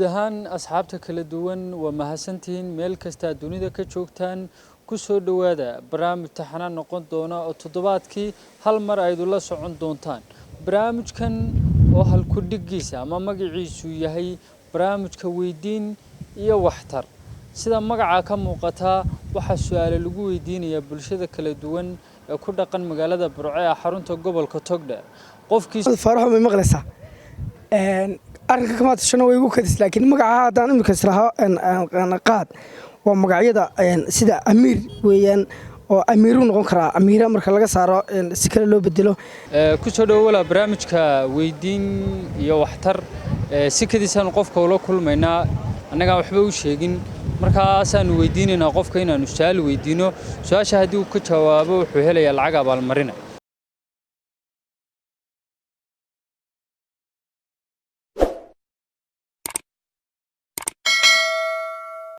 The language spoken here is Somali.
Ahaan asxaabta kala duwan, waa mahadsantihiin meel kastaa dunida ka joogtaan. Ku soo dhowaada barnaamij taxanaan noqon doona oo toddobaadkii hal mar aydu la socon doontaan. Barnaamijkan oo halku-dhiggiisa ama magaciisu yahay barnaamijka weydiin iyo waxtar, sida magaca ka muuqataa, waxaa su-aale lagu weydiinayaa bulshada kala duwan ee ku dhaqan magaalada Burco ee xarunta gobolka Togdheer. Qofkii Faaraxo, may maqlaysaa? Arrinka kama tashano, way igu kadis, laakiin magaca haddaan imika islahaa qaad, waa magacyada sida Amiir weeyaan, oo Amiiru noqon karaa, Amiira marka laga saaro si kale loo bedelo. Ku soo dhowo walaa barnaamijka weydiin iyo waxtar. Si kadiisaanu qofka ula kulmaynaa, annagaan waxba u sheegin, markaasaanu weydiinaynaa qofka inaanu su-aal weydiino. Su-aasha haddii uu ka jawaabo, wuxuu helayaa lacag abaalmarina.